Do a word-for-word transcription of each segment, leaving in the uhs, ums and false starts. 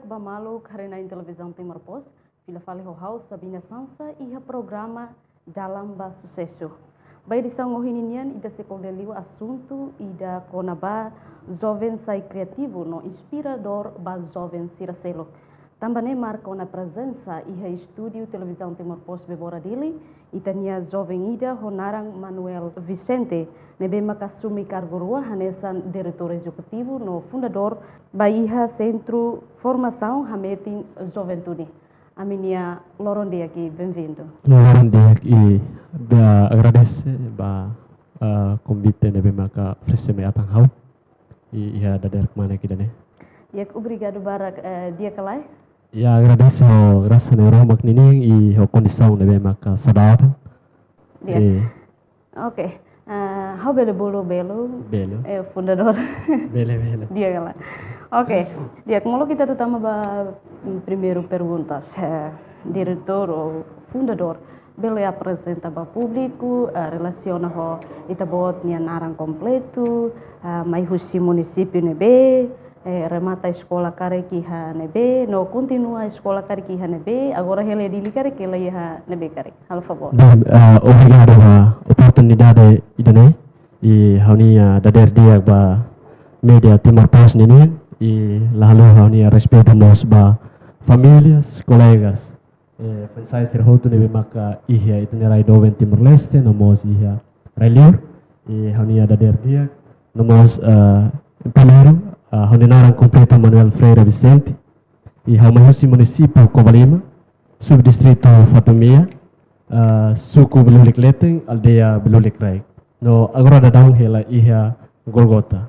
Ba maluk haree-na'in Televizaun Timor Post, fila fali ho ha'u Sabina Sansa iha programa Dalan ba Susesu. Ba edisaun ohin ninian ita sei ko'alia liu asuntu ida kona-ba joven sai kriativu no inspiradór ba joven sira seluk. Tanba ne'e marka ona prezensa iha estúdiu Televizaun Timor Post Bebora Dili, ita-nia joven ida ho naran Manuel Vicente, ne'ebé maka asume kargu rua hanesan diretór ezekutivu no fundadór ba iha Sentru Formasaun Hametin Juventude. Ami-nia loron di'ak i benvindu. Loron di'ak i, ba, agradese ba, ah, konvite ne'ebé maka oferese mai atan ha'u. I, iha dadeer kmanek ida-ne'e. Di'ak, obrigadu barak, eh, di'ak ka lae? Ya, agradese ho grasa no rahmat ninian i ho kondisaun ne'ebé maka saudável. Di'ak. Eh. Oke. Eh, ha'u bele bolu Belu? Belu. Eh, fundadór. Bele, bele. Di'ak ka lae? Oke. Di'ak, molok ita atu tama ba, mm, primeiru perguntas, eh, diretór ou fundadór, bele aprezenta ba públiku, eh, relasiona ho ita-boot nia naran kompletu, eh, mai husi munisípiu ne'ebé, eh, remata eskola karik iha ne'ebé, no kontinua eskola karik iha ne'ebé, agora hela iha Dili karik, hela iha ne'ebé karik. Halo favór. Bem, eh, obrigadu ba oportunidade ida-ne'e. I ha'u-nia dadeer di'ak ba média Timor Post ninian. I la haluha ha'u-nia respeitu mós ba famílias, kolegas, eh, foin-sa'e sira hotu ne'ebé maka iha ita-nia rai doben Timor-Leste, no mós iha rai-liur. I ha'u-nia dadeer di'ak, no mós, eh, primeiru, eh, ha'u-nia naran kompletu Manuel Freire Vicente. I ha'u mai husi munisípiu Covalima, subdistritu Fatumea, eh, suku Belulik Leten, aldeia Belulik Raik. No agora daudaun hela iha Golgota.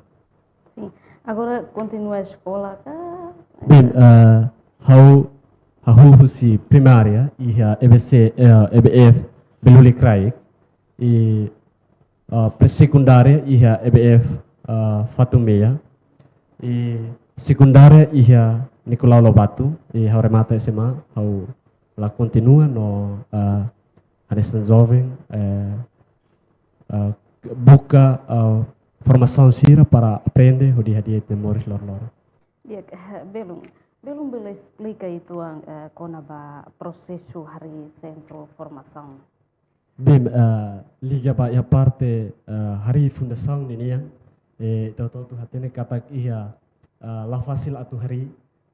Sin. Agora kontinua eskola ka? Bem, eh, ha'u, ha'u husi primária iha E B C, eh, E B F Belulik Raik. I, eh, pré-sekundária iha E B F, eh, Fatumea. I sekundária iha Nicolau Lobato. I ha'u remata S M A, ha'u la kontinua no, eh, hanesan joven, eh, eh, buka, eh, formasaun sira para aprende hodi hadi'a ita-nia moris loroloron. Di'ak, eh, belun. Belun bele esplika uitoan, eh, kona-ba prosesu harii sentru formasaun? Bem, eh, liga ba iha parte, eh, harii fundasaun ninian, eh, ita hotu-hotu hatene katak iha, eh, la fasil atu harii,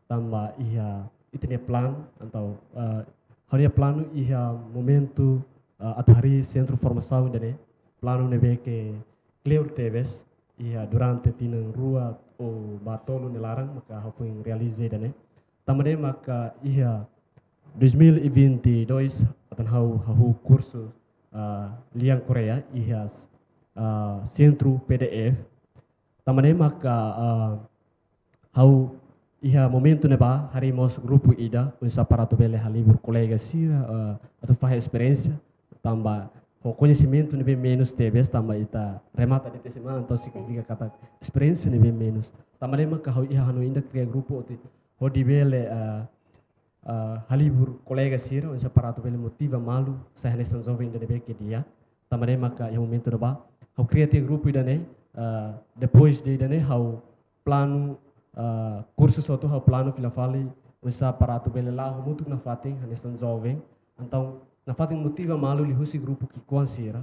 tanba iha ita-nia planu, entaun, eh, ha'u-nia planu iha momentu, eh, atu harii sentru formasaun ida-ne'e, planu ne'ebé ke kleur tebes, iha durante tinan rua ou ba tolu nia laran, maka ha'u foin realiza ida-ne'e. Tanba ne'e maka iha dois mil e vinte e dois, atan ha'u hahú kursu, ah, lian Koreia, iha, ah, sentru P D F. Tanba ne'e maka, ah, ha'u iha momentu ne'ebá, harii mós grupu ida, oinsá para atu bele halibur kolega sira, ah, atu fahe esperiénsia, tanba ho koñesimentu ne'ebé menus tebes, tanba ita remata de'it S M A, entaun signifika katak esperiénsia ne'ebé menus. Tanba ne'e maka ha'u iha hanoin ida kria grupu hodi, hodi bele, ah, ah, halibur kolega sira, oinsá para atu bele motiva malu, sai hanesan joven ida ne'ebé ke di'ak. Tanba ne'e maka iha momentu ne'ebá, ha'u kria tiha grupu ida-ne'e, ah, depois de ida-ne'e ha'u planu, ah, kursu hotu ha'u planu fila fali, oinsá para atu bele la'o hamutuk nafatin, hanesan joven. Entaun, nafatin motiva malu liuhusi grupu ki'ikoan sira.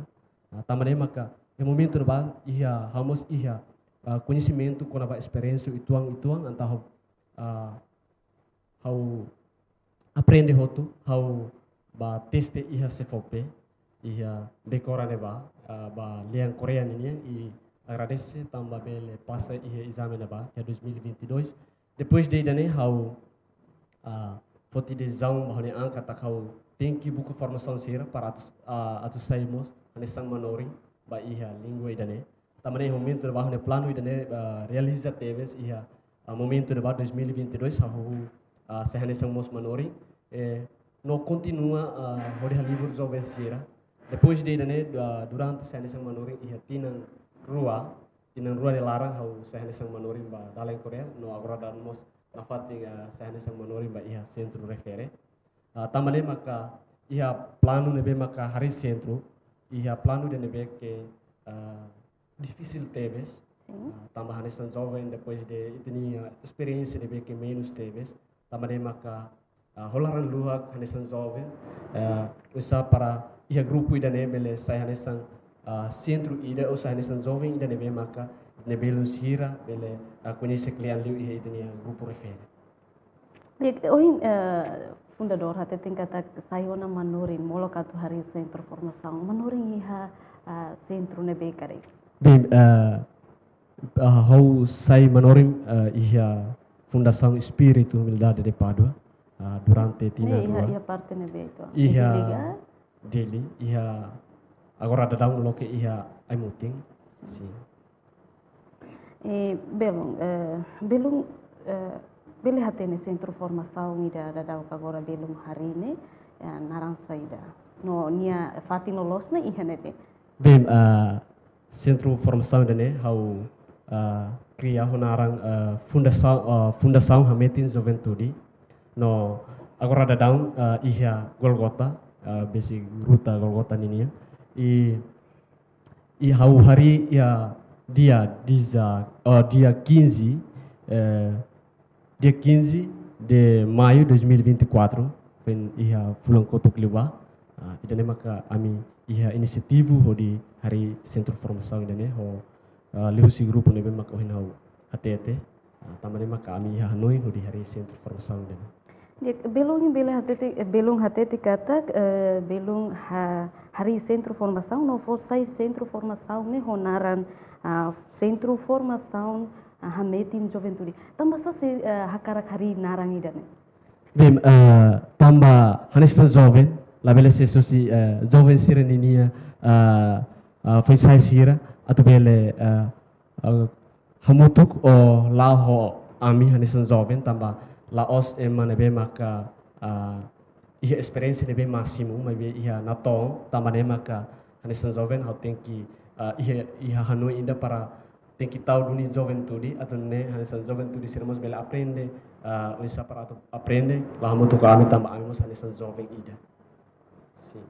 Ah, tanba ne'e maka, iha momentu ne'ebá, iha, ha'u mós iha, ah, koñesimentu kona-ba esperiénsia uitoan-uitoan, entaun ha'u, ah, ha'u aprende hotu, ha'u bá teste iha SEFOPE, iha Becora ne'ebá, ah, ba lian Koreia ninian, i agradese tanba bele pasa iha ezame ne'ebá, iha dois mil e vinte e dois. Depois de ida-ne'e ha'u, ah, foti desizaun ba ha'u-nia an katak ha'u tenke buka formasaun sira para atu, ah, atu sai mós hanesan manorin ba iha língua ida-ne'e. Tanba ne'e momentu ne'ebá ha'u-nia planu ida-ne'e, ah, realiza tebes iha, ah, momentu ne'ebá dois mil e vinte e dois, ha'u, ah, sai hanesan mós manorin, eh, no kontinua, ah, hodi halibur joven sira. Depois de ida-ne'e, ah, durante sai hanesan manorin iha tinan rua, tinan rua nia laran ha'u sai hanesan manorin ba dalan Koreia, no agora daudaun mós nafatin, ah, sai hanesan manorin ba iha sentru refere. Ah, tanba ne'e maka iha planu ne'ebé maka harii sentru, iha planu ida ne'ebé ke, ah, difisil tebes. Sin. Ah, tanba hanesan joven depois de ita-nia, ah, esperiénsia ne'ebé ke menus tebes. Tanba ne'e maka, ah, ho laran luak hanesan joven, eh, uza para iha grupu ida-ne'e bele sai hanesan, ah, sentru ida, uza hanesan joven ida ne'ebé maka ne'e belun sira bele, ah, koñese kle'an liu iha ita-nia grupu refere. Di'ak, ohin, eh, fundadór hateten katak sai ona manorin molok atu harii sentru formasaun. Manorin iha, eh, sentru ne'ebé karik? Bem, eh, ah, ha'u sai manorin, eh, iha Fundasaun Espíritu Humildade de Pádua, ah, durante tinan rua. Iha, iha parte ne'ebé itu? Iha Dili ka? Dili, iha agora daudaun loke iha Aimutin. Sin. Eh, belun, eh, belun, eh, bele hatene sentru formasaun ida daudaun agora belun harii ne'e, eh, naran saida? No nia fatin loloos ne'e iha ne'ebé? Bem, ah, sentru formasaun ida-ne'e ha'u, ah, kria ho naran, ah, Fundasaun, ah, Fundasaun Hametin Juventude. No agora daudaun, ah, iha Gólgota, ah, besik Gruta Gólgota ninian. I, i ha'u harii iha dia deza, ah, dia quinze, eh, dia quinze de maio dois mil e vinte e quatro, foin iha fulan kotuk liubá. Ah, ida-ne'e maka ami iha inisiativa hodi harii sentru formasaun ida-ne'e ho, ah, liuhusi grupu ne'ebé maka ohin ha'u hatete. Ah, tanba ne'e maka ami iha hanoin hodi harii sentru formasaun ida-ne'e. Di'ak, belun bele hatete, eh, belun hatete katak, eh, belun ha-, harii sentru formasaun no fó sai sentru formasaun ne'e ho naran, ah, Sentru Formasaun, ah, Hametin Juventude. Tanbasá sei, eh, hakarak harii naran ida-ne'e? Bem, eh, tanba hanesan joven, labele sai husi, eh, joven sira ninia, eh, eh, foin-sa'e sira, atu bele, eh, eh, hamutuk ou la'o ho ami hanesan joven, tanba la'ós ema ne'ebé maka, eh, iha esperiénsia ne'ebé másimu, maibé iha natoon, tanba ne'e maka hanesan joven ha'u tenke, eh, iha, iha hanoin ida para tenke tau duni juventude, atu nune'e hanesan juventude sira mós bele aprende, ah, oinsá para atu aprende, la'o hamutuk ho ami tanba ami mós hanesan joven ida. Sin.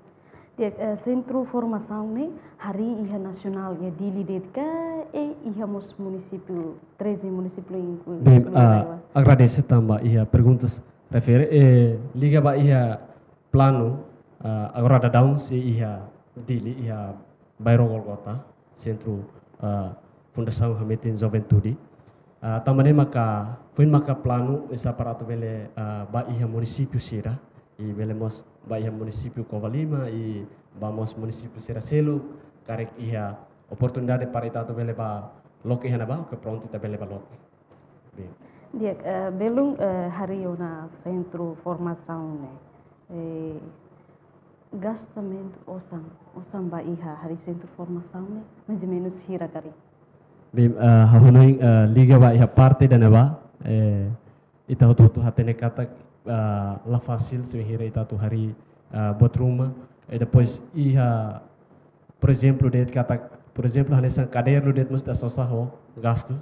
Di'ak, eh, sentru formasaun ne'e harii iha nasionál iha Dili de'it ka, eh, iha mós munisípiu, treze munisípiu inkluí. Bem, ah, agradese tanba iha perguntas refere, eh, liga ba iha planu, ah, agora daudaun sei iha Dili, iha bairru Gólgota, sentru, ah, Fundasaun Hametin Juventude. Ah, tanba ne'e maka, foin maka planu, oinsá para atu bele, ah, ba iha munisípiu sira, i bele mós ba iha munisípiu Covalima, i ba mós munisípiu sira seluk, karik iha oportunidade para ita atu bele ba loke iha ne'ebá, oke prontu ita bele ba loke. Bem. Di'ak, eh, belun, eh, harii ona sentru formasaun ne'e. Eh, gastamentu osan, osan ba iha harii sentru formasaun ne'e, mais ou menus hira karik? Bem, eh, ha'u hanoin, eh, liga ba iha parte ida-ne'ebá, eh, ita hotu-hotu hatene katak, eh, la fasil se hira ita atu harii, eh, buat ruma. I depois iha, por ezemplu, de'it katak, por ezemplu, hanesan kadernu de'it mós ita sosa ho gastu,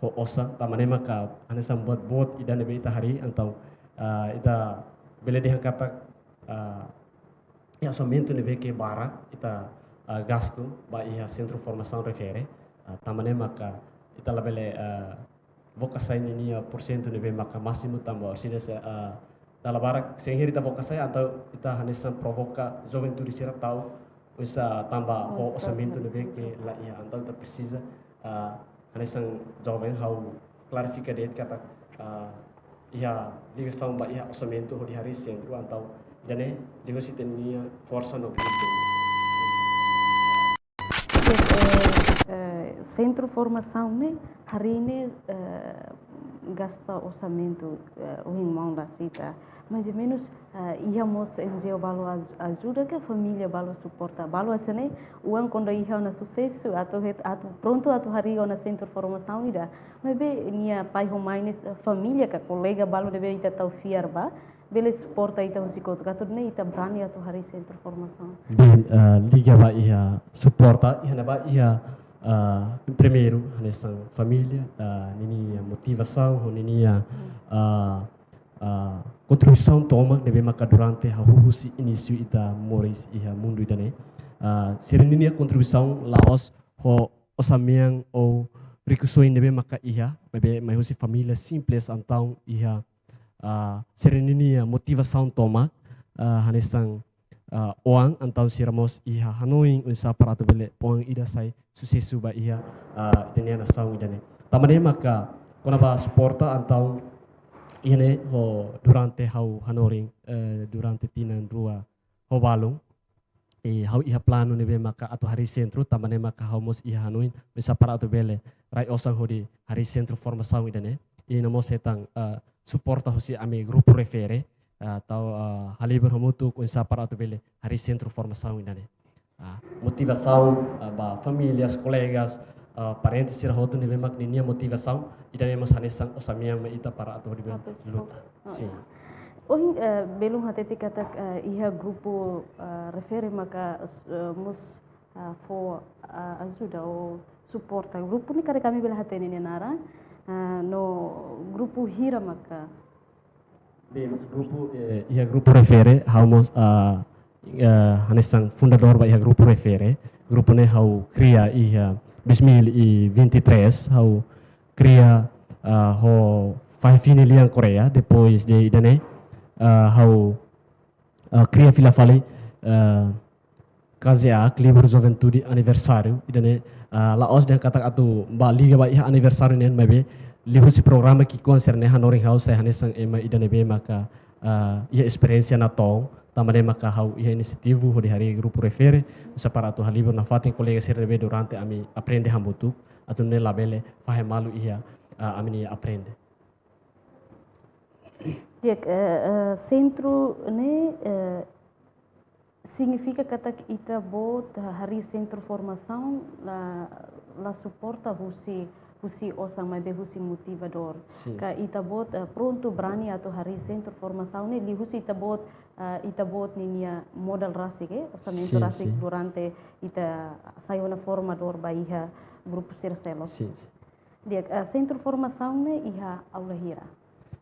ho osan, tanba ne'e maka hanesan buat boot ida ne'ebé ita harii, entaun, ah, ita bele dehan katak, ah, iha orsamentu ne'ebé ke barak ita, ah, gastu ba iha sentru formasaun refere, ah, tanba ne'e maka ita labele, ah, boka sai ninia porsentu ne'ebé maka másimu tanba orsida se, ah, dala barak se hira ita boka sai entaun ita hanesan provoka juventude sira tau oinsá tanba ho orsamentu ne'ebé ke la iha, entaun ita presiza, ah, hanesan joven ha'u klarifika de'it katak, ah, iha ligasaun ba iha orsamentu hodi harii sentru entaun ida-ne'e liuhusi ita-nia forsa no grupu. Sin. Di'ak, eh, eh, sentru formasaun ne'e harii ne'e, eh, gasta orsamentu, eh, ohin maun la sita. Mais ou menus, eh, iha mós N G O balu aj-, ajuda ka família balu suporta? Balu hanesan ne'e, oan kuandu iha ona susesu atu het-, atu prontu atu harii ona sentru formasaun ida. Maibé nia pai ho mãe ne'e, eh, família ka kolega balu ne'ebé ita tau fiar ba bele suporta ita husi kotuk atu nune'e ita brani atu harii sentru formasaun. Bem, ah, liga ba iha suporta, iha ne'ebá iha, ah, primeiru, hanesan família, ah, ninia motivasaun, ho ninia, ah, ah, kontribuisaun tomak ne'ebé maka durante hahú husi inísiu ita moris iha mundu ida-ne'e. Ah, sira ninia kontribuisaun la'ós ho osan-mean ou rikusoin ne'ebé maka iha, maibé mai husi família simples entaun iha ah, sira-ninia motivasaun tomak, ah, hanesan, ah, oan, entaun sira mós iha hanoin oinsá para atu bele oan ida sai susesu ba iha, ah, ita-nia nasaun ida-ne'e. Tanba ne'e maka kona-ba suporta entaun iha ne'e ho durante ha'u hanorin, eh, durante tinan rua ho balun. I ha'u iha planu ne'ebé maka atu harii sentru, tanba ne'e maka ha'u mós iha hanoin oinsá para atu bele rai osan hodi harii sentru formasaun ida-ne'e. I no mós hetan, eh, suporta husi ami grupu refere, eh, atu, eh, halibur hamutuk oinsá para atu bele harii sentru formasaun ida-ne'e. Ah, motivasaun, ah, ba famílias, kolegas, ah, parentes sira hotu ne'ebé mak ninia motivasaun ida-ne'e mós hanesan osan-mean mai ita para atu hodi bele luta. Oh, sin. Ohin, eh, belun hatete katak, eh, iha grupu, eh, refere maka, eh, mós, eh, fó, eh, ajuda ou suporta. Grupu ne'e karik ami bele hatene nia naran, eh, no grupu hira maka? Bem, grupu, eh, iha grupu refere, ha'u mós, ah, eh, hanesan fundadór ba iha grupu refere. Grupu ne'e ha'u kria iha dois mil e vinte e três, ha'u kria, ah, ho fahe fini lian Koreia, depois de ida-ne'e, ah, ha'u, ah, kria fila fali, ah, K J A, Klibur Juventude Aniversáriu, ida-ne'e, ah, la'ós dehan katak atu ba liga ba iha aniversáriu nian, maibé liuhusi programa ki'ikoan sira-ne'e hanorin ha'u sai hanesan ema ida ne'ebé maka, ah, iha esperiénsia natoon, tanba ne'e maka ha'u iha inisiativa hodi harii grupu refere, oinsá para atu halibur nafatin kolega sira ne'ebé durante ami aprende hamutuk, atu nune'e labele fahe malu iha, ah, ami-nia aprende. Di'ak, eh, eh, sentru ne'e, eh, signifika katak ita-boot, eh, harii sentru formasaun la, la suporta husi, husi osan maibé husi motivadór. Sin, ka sin. Ita-boot, eh, prontu brani atu harii sentru formasaun ne'e liuhusi ita-boot, eh, ita-boot ninia modal rasik, eh, orsamentu, sin, rasik, sin, durante ita sai ona formadór ba iha grupu sira seluk. Sin, sin. Di'ak, eh, sentru formasaun ne'e iha aula hira?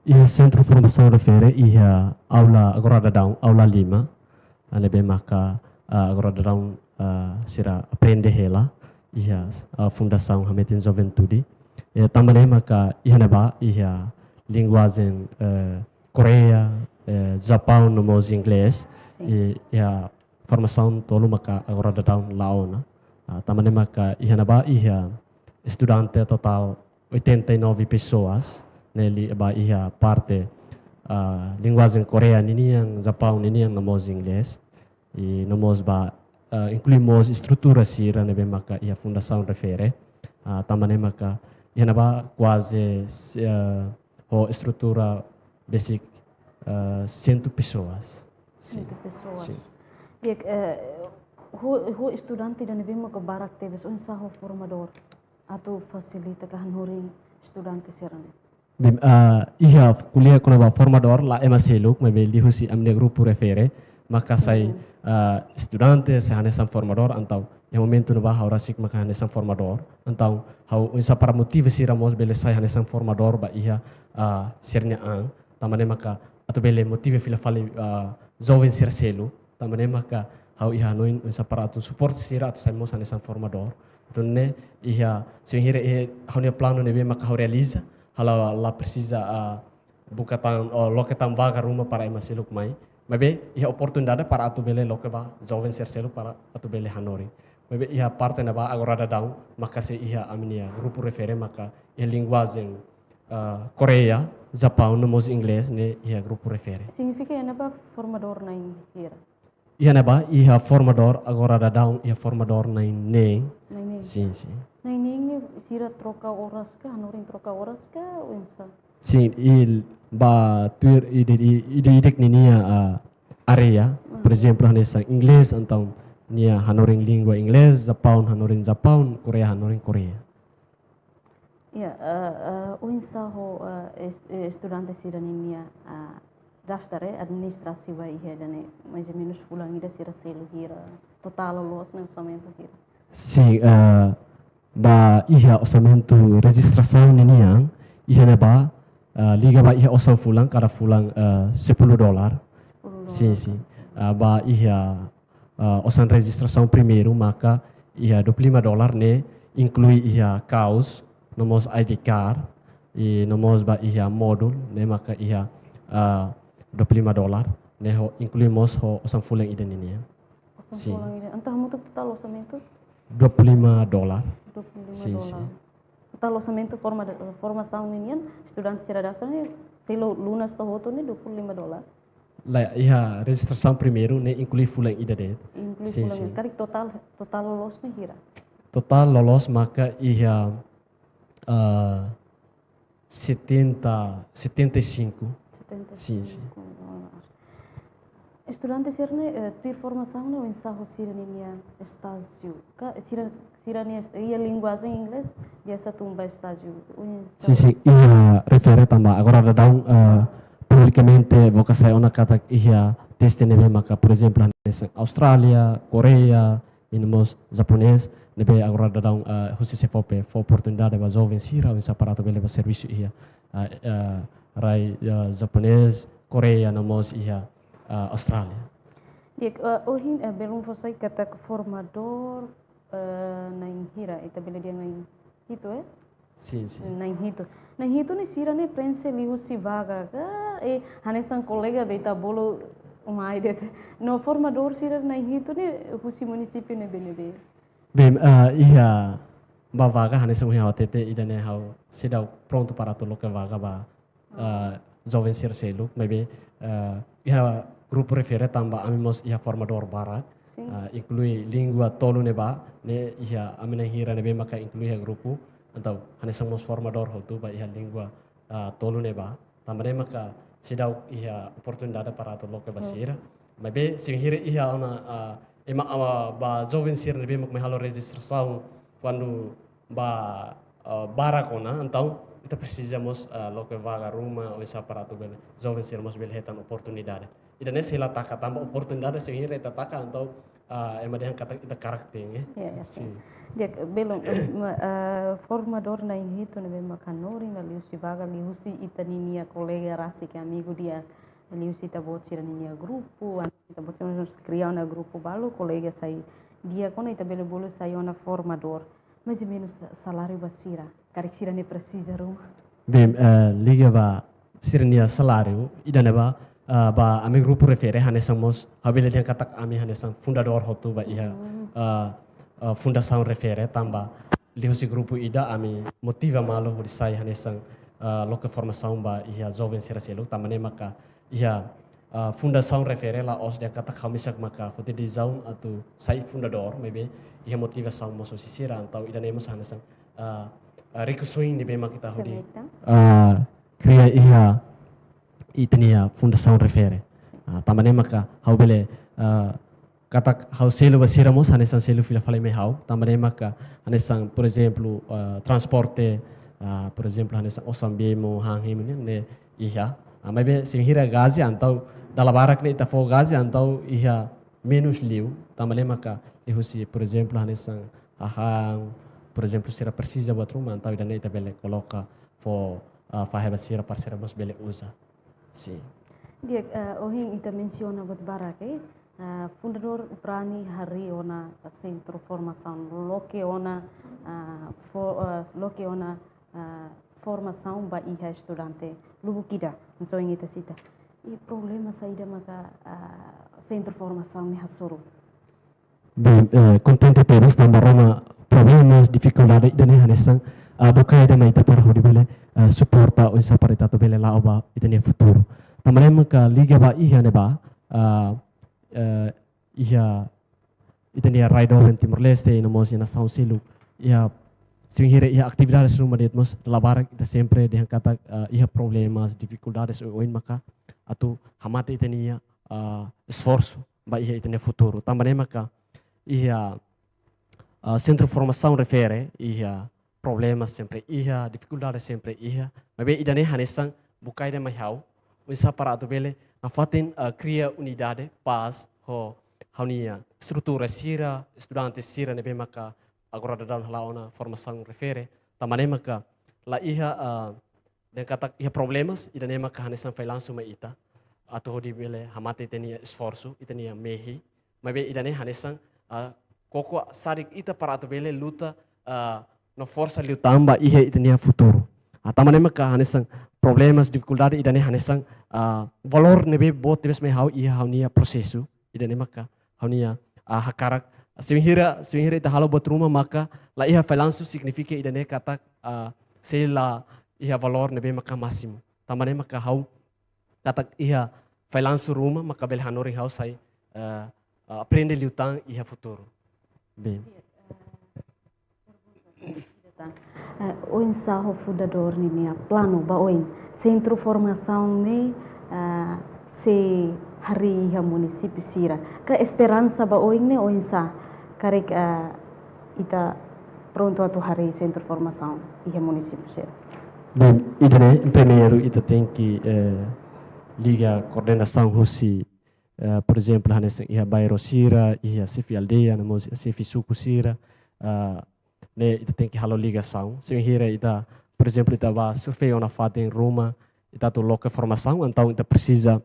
Iha sentru formasaun refere iha aula agora daudaun, aula lima. Ne'ebé maka, eh, agora daudaun, eh, sira aprende hela iha, eh, Fundasaun Hametin Juventude. Eh, tanba ne'e maka iha ne'ebá iha linguajen, eh, Koreia, eh, Japaun, no mós inglés. Sin. I iha formasaun tolu maka agora daudaun la'o ona. Ah, tanba ne'e maka iha ne'ebá iha estudante totál oitenta e nove pessoas, ne'e liu ba iha parte, ah, linguajen Koreia ninian, Japaun ninian, no mós inglés. I no mós ba, ah, inklui mós estrutura sira ne'ebé maka iha fundasaun refere. Ah, tanba ne'e maka iha ne'ebá kuaze, ah, ho estrutura besik, eh, cem pessoas. Sin. Cem pessoas. Sin. Di'ak, eh, ho, ho estudante ida ne'ebé maka barak tebes, oinsá ho formadór atu fasilita ka hanorin estudante sira-ne'e? Bem, ah, iha ko'alia kona-ba formadór la ema seluk, maibé liuhusi ami-nia grupu refere, maka sai, mhm, ah, estudante, sai hanesan formadór, entaun iha momentu ne'ebá ha'u rasik maka hanesan formadór. Entaun ha'u oinsá para motiva sira mós bele sai hanesan formadór ba iha, ah, sira-nia an. Tanba ne'e maka atu bele motiva fila fali, ah, joven sira seluk. Tanba ne'e maka ha'u iha hanoin oinsá para atu suporta sira atu sai mós hanesan formadór. Atu nune'e iha, se bainhira iha ha'u-nia planu ne'ebé maka ha'u realiza, ha'u la, la presiza, ah, buka tan, oh, loke tan vaga ruma para ema seluk mai. Maibé iha oportunidade para atu bele loke ba joven sira seluk para atu bele hanorin. Maibé iha parte ne'ebá agora daudaun maka sei iha ami-nia grupu refere maka iha linguajen, ah, Koreia, Japaun, no mós inglés ne'e iha grupu refere. Signifika iha ne'ebá formadór na'in hira? Iha ne'ebá iha formadór, agora daudaun iha formadór na'in neen. Na'in neen. Sin, sin. Na'in neen ne'e sira troka oras ka, hanorin troka oras ka, oinsá? Sin, i ba tuir ida, ida, ida-idak ninia, ah, área, ah, por ezemplu, hanesan inglés, entaun nia hanorin língua inglés, Japaun hanorin Japaun, Koreia hanorin Koreia. Ya, eh, eh, oinsá ho, eh, es-, eh, estudante sira-ninia, ah, daftar, eh, administrasi ba iha ida-ne'e, mais ou menus fulan ida sira selu hira, totál loloos ne'e orsamentu hira? Sin, eh, ba iha orsamentu rejistrasaun ninian, iha ne'ebá, eh, liga ba iha osan fulan, kada fulan, eh, sepuluh dolar. Sepuluh dolar. Sin, sin. Eh, ba iha ah, osan rejistrasaun primeiru maka iha dua puluh lima dolar ne'e inklui iha kaus, no mós I D card, i no mós ba iha módulu, ne'e maka iha ah, dua puluh lima dolar, ne'e ho inklui mós ho osan fulan ida ninian. Osan Sin. fulan ida. Entaun hamutuk totál orsamentu? Dua puluh lima dolar. Dua puluh lima Sin, dolar. sin. Totál orsamentu forma de, formasaun ninian, estudante sira daftar ne'e, selu lunas to'o hotu ne'e dua puluh lima dolar. Lae, iha rejistrasaun primeiru ne'e inklui fulan ida de'it. Inklui Sin, fulan sin. ida. Karik totál, totál loloos ne'e hira? Totál loloos maka iha, ah, setenta, setenta e cinco. Setenta e cinco Sin, sin. dolar. Estudante sira ne'e, eh, tuir formasaun ne'e oinsá ho sira-ninia estájiu? Ka sira, sira-nia est-, iha linguajen inglés, biasa tun ba estájiu. Oinsá? Sin, sin, iha refere tanba agora daudaun, eh, publikamente boka sai ona katak iha teste ne'ebé maka, por ezemplu, hanesan Austrália, Koreia, i no mós japonés, ne'ebé agora daudaun, eh, husi SEFOPE fó oportunidade ba joven sira, oinsá para atu bele ba servisu iha, eh, eh, rai, eh, japonés, Koreia, no mós iha, eh, Austrália. Di'ak, eh, ohin, eh, belun fó sai katak formadór, eh, na'in hira, ita bele dehan na'in hitu, eh? Sin, sin. Na'in hitu. Na'in hitu ne'e sira ne'e prenxe liuhusi vaga ka, eh, hanesan kolega be ita bolu mai de'it. No formadór sira na'in hitu ne'e husi munisípiu ne'ebé-ne'ebé? Bem, ah, iha ba vaga hanesan ohin ha'u hatete ida-ne'e ha'u seidauk prontu para atu loke vaga ba, ah, joven sira seluk, maibé, ah, iha grupu refere tanba ami mós iha formadór barak, Sin. ah, inklui língua tolu ne'ebá, ne'e iha ami na'in hira ne'ebé maka inklui iha grupu, entaun hanesan mós formadór hotu ba iha língua, ah, tolu ne'ebá. Tanba ne'e maka seidauk iha oportunidade para atu loke ba Oke. sira. Maibé se bainhira iha ona, ah, ema, ah, ba joven sira ne'ebé mak mai halo rejistrasaun kuandu ba, ah, barak ona, entaun ita presiza mós, ah, loke vaga ruma oinsá para atu bele joven sira mós bele hetan oportunidade. Ida-ne'e sei la taka tanba oportunidade se bainhira ita taka, entaun, ah, ema dehan katak ita karakter, eh? Ya, ya, Sin. Di'ak, belun, eh, ma-, eh, formadór na'in hitu ne'ebé mak hanorin, liuhusi vaga, liuhusi ita-ninia kolega rasik, amigu di'ak, liuhusi ita-boot sira-ninia grupu, an-, ita-boot sira kria ona grupu balu, kolega sai di'ak ona, ita bele bolu sai ona formadór. Mais ou menus sa-, saláriu ba sira, karik sira ne'e presiza ruma? Bem, eh, liga ba sira-nia saláriu, ida-ne'e ba, eh, ba ami grupu refere hanesan mós, ha'u bele dehan katak ami hanesan fundadór hotu ba iha, Mm. eh, eh, fundasaun refere, tanba liuhusi grupu ida ami motiva malu hodi sai hanesan, eh, loke formasaun ba iha joven sira seluk, tanba ne'e maka iha, eh, fundasaun refere la'ós dehan katak ha'u mesak maka foti desizaun atu sai fundadór, maibé iha motivasaun mós husi sira, entaun ida-ne'e mós hanesan, eh, eh, rikusoin ne'ebé mak ita hodi, Aproveita. eh, kria iha ita-nia fundasaun refere. Ah, tanba ne'e maka ha'u bele, eh, katak ha'u selu ba sira mós hanesan selu fila fali mai ha'u. Tanba ne'e maka hanesan, por ezemplu, eh, transporte, ah, por ezemplu, hanesan osan bee mo han hemu ne'e, ne'e iha. Ah, maibé se bainhira gaji entaun dala barak ne'e ita fó gaji entaun iha menus liu. Tanba ne'e maka liuhusi, por ezemplu, hanesan hahán, por ezemplu, sira presiza buat ruma entaun ida-ne'e ita bele koloka fó, ah, fahe ba sira para sira mós bele uza. Sin. Di'ak, eh, ohin ita mensiona buat barak, eh, eh, fundadór brani harii ona sentru formasaun, loke ona, eh, fo-, eh, loke ona, eh, formasaun ba iha estudante lubuk ida, hanesan ohin ita sita. I problema saida maka, eh, sentru formasaun ne'e hasoru? Bem, eh, kontente tebes tanba rona problemas, difikuldade ida-ne'e hanesan, ah, bukae ida mai ita para hodi bele, ah, suporta oinsá para ita atu bele la'o ba ita-nia futuru. Tanba ne'e maka liga ba iha ne'ebá, ah, eh, iha ita-nia rai doben Timor-Leste, i no mós iha nasaun seluk. Iha, se bainhira iha atividades ruma de'it mós, dala barak ita sempre dehan katak, ah, iha problemas, difikuldades oioin maka atu hamate ita-nia, ah, esforsu ba iha ita-nia futuru. Tanba ne'e maka iha, ah, sentru formasaun refere, iha problemas sempre iha, difikuldades sempre iha. Maibé ida-ne'e hanesan bukae ida mai ha'u, oinsá para atu bele nafatin, ah, kria unidade, pás, ho ha'u-nia estrutura sira, estudante sira ne'ebé maka agora daudaun hala'o ona formasaun refere. Tanba ne'e maka la iha, ah, dehan katak iha problemas, ida-ne'e maka hanesan failansu mai ita atu hodi bele hamate ita-nia esforsu, ita-nia mehi. Maibé ida-ne'e hanesan, ah, koko sadik ita para atu bele luta, ah, no forsa liután ba iha ita-nia futuru. Ah, tanba ne'e maka hanesan problemas, difikuldade ida-ne'e hanesan, ah, valór ne'ebé boot tebes mai ha'u iha ha'u-nia prosesu, ida-ne'e maka ha'u-nia, ah, hakarak. Se wainhira, se wainhira ita halo buat ruma maka la iha fallansu signifika ida-ne'e katak, ah, sei la iha valór ne'ebé maka másimu. Tanba ne'e maka ha'u katak iha fallansu ruma maka bele hanorin ha'u sai, ah, ah, aprende liután iha futuru. Bem. Eh, oinsá ho fundadór ninia planu ba oin? Sentru formasaun ne'e, eh, sei harii iha munisípiu sira? Ka esperansa ba oin ne'e oinsá? Karik, eh, ita prontu atu harii sentru formasaun iha munisípiu sira? Bem, ida-ne'e, primeiru, ita tenke, eh, liga koordenasaun husi, eh, por ezemplu, hanesan iha bairru sira, iha xefe aldeia, no mós xefe suku sira, eh, ne'e ita tenke halo ligasaun. Se wainhira ita, por ezemplu, ita bá survei ona fatin ruma, ita atu loke formasaun, entaun ita presiza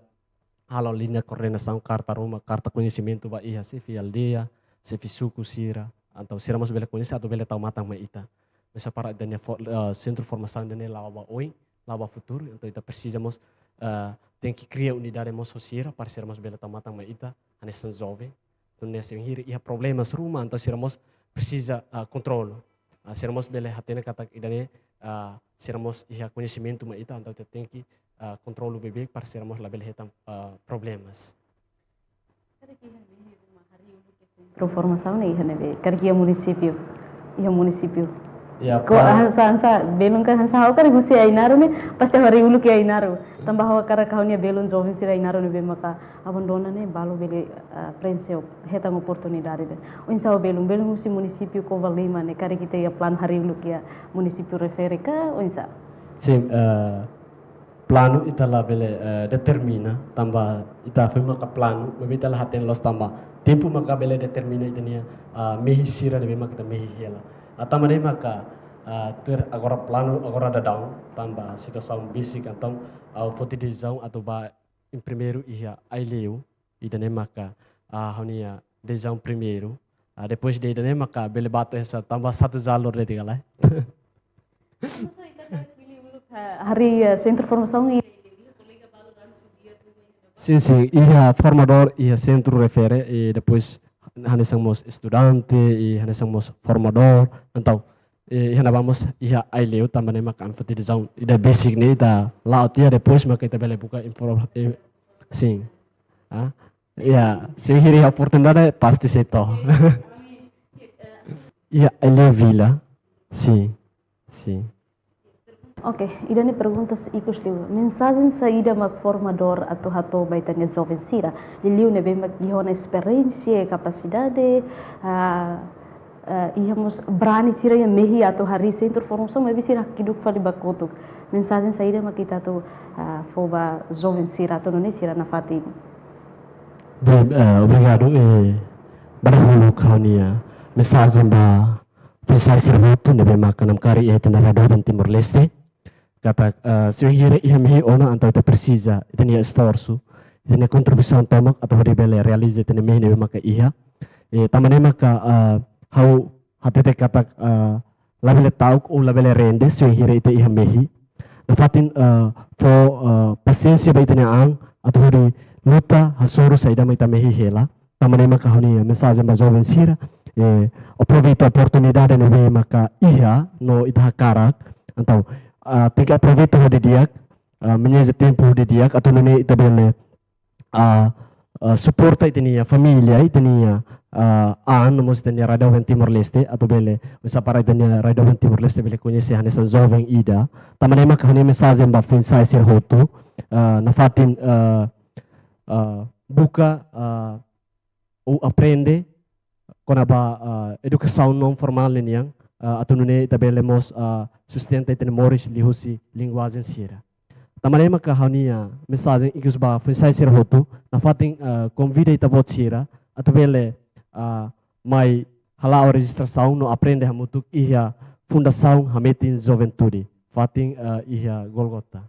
halo liña koordenasaun, karta ruma, karta koñesimentu ba iha xefe aldeia, xefe suku sira, entaun sira mós bele koñese atu bele tau matan mai ita. Oinsá para ita-nia fo-, eh, sentru formasaun ida-ne'e la'o ba oin, la'o ba futuru, entaun ita presiza mós, eh, tenke kria unidade mós ho sira, para sira mós bele tau matan mai ita, hanesan joven. Entaun ne'e se wainhira iha problemas ruma, entaun sira mós presiza, ah, kontrolu. Ah, sira mós bele hatene katak ida-ne'e, ah, sira mós iha koñesimentu mai ita, entaun ita tenke, ah, kontrolu beibeik para sira mós labele hetan, ah, problemas. Karik iha ne'e ruma harii uluk iha sentru formasaun ne'e iha ne'ebé? Karik iha munisípiu? Iha munisípiu. Ya, ko pa- hanesan, hanesan, belun ka hanesan ha'u karik husi Ainaro ne'e, pasti harii uluk iha Ainaro. Tanba ha'u hakarak ha'u-nia belun joven sira Ainaro ne'ebé maka abandona ne'e balu bele, ah, prenxe, hetan oportunidade de'it. Oinsá ho belun, belun husi munisípiu Covalima ne'e, karik ita iha planu harii uluk iha munisípiu refere ka oinsá? Sin, eh, planu ita labele, eh, determina, tanba ita foin maka planu, maibé ita la hatene loos tanba tempu maka bele determina ita-nia, ah, mehi sira ne'ebé maka ita mehi hela. Ah, tanba ne'e maka, ah, tuir agora planu, agora daudaun, tanba situasaun besik, entaun ha'u foti desizaun atu bá imprimeiru iha Aileu, ida-ne'e maka, ah, ha'u-nia desizaun primeiru. Ah, depois de ida-ne'e maka bele bá to'o hanesan tanba satu jalur de'it ka lae. Masa ita kan pilih uluk ha-, harii, eh, sentru formasaun i kolega balu langsung dia tu. Sin, sin, iha formadór, iha sentru refere, i depois hanesan mós estudante, i hanesan mós formadór, entaun, eh, iha ne'ebá mós iha Aileu, tanba ne'e maka ami foti desizaun ida besik ne'e ita la'o tiha, depois maka ita bele buka info-, eh, sin. Ah, ya, se wainhira iha oportunidade pasti sei to'o. Iha Aileu Vila, sin, sin. Oke, ida-ne'e perguntas ikus liu. Mensajen saida mak formadór atu hato'o ba ita-nia joven sira? Liuliu ne'ebé mak iha ona esperiénsia, kapasidade, ah, ah, iha mós brani sira iha mehi atu harii sentru formasaun, maibé sira hakiduk fali ba kotuk. Mensajen saida mak ita atu, ah, fó ba joven sira atu nune'e sira nafatin? Bem, eh, obrigadu, eh, ba dahuluk ha'u-nia mensajen ba foin-sa'e sira hotu ne'ebé maka namkari iha ita-nia Rádiu Jovem Timor-Leste. Katak, eh, se wainhira iha mehi ona entaun ita presiza ita-nia esforsu, ita-nia kontribuisaun tomak atu hodi bele realiza ita-nia mehi ne'ebé maka iha. Eh, tanba ne'e maka, eh, ha'u hatete katak, eh, labele ta'uk ou labele rende se wainhira ita iha mehi. Nafatin, eh, fó, eh, pasiénsia ba ita-nia an atu hodi luta hasoru saida mak ita mehi hela. Tanba ne'e maka ha'u-nia mensajen ba joven sira, eh, aproveita oportunidade ne'ebé maka iha no ita hakarak. Entaun, ah, tenke aproveita ho di'ak, ah, manejamentu tempu ho di'ak, atu nune'e ita bele, ah, ah, suporta ita-nia família, ita-nia, ah, an, no mós ita-nia Rádiu Jovem Timor-Leste, atu bele, oinsá para ita-nia Rádiu Jovem Timor-Leste bele koñese hanesan joven ida. Tanba ne'e maka ha'u-nia mensajen ba foin-sa'e sira hotu, ah, nafatin, ah, ah, buka, ah, ou aprende kona-ba, ah, edukasaun naun-formál ninian, ah, atu nune'e ita bele mós, ah, sustenta ita-nia moris liuhusi linguajen sira. Tanba ne'e maka ha'u-nia mensajen ikus ba foin-sa'e sira hotu, nafatin, ah, konvida ita-boot sira atu bele, ah, mai hala'o rejistrasaun no aprende hamutuk iha Fundasaun Hametin Juventude, fatin, ah, iha Gólgota.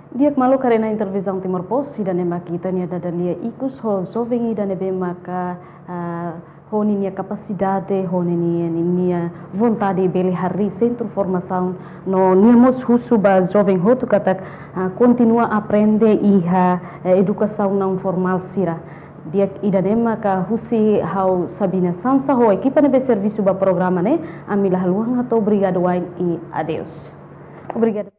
Di'ak, maluk haree-na'in Televizaun Timor Post, ida-ne'e mak ita-nia dada lia ikus ho joven ida ne'ebé maka, ah, ho ninia kapasidade, ho ninia, ninia vontade bele harii sentru formasaun no nia mós husu ba joven hotu katak, ah, kontinua aprende iha, eh, edukasaun naun formál sira. Di'ak, ida-ne'e maka husi ha'u Sabina Sansa ho ekipa ne'ebé servisu ba programa ne'e, ami la haluha hato'o obrigadu wa'in i adeus. Obrigadu.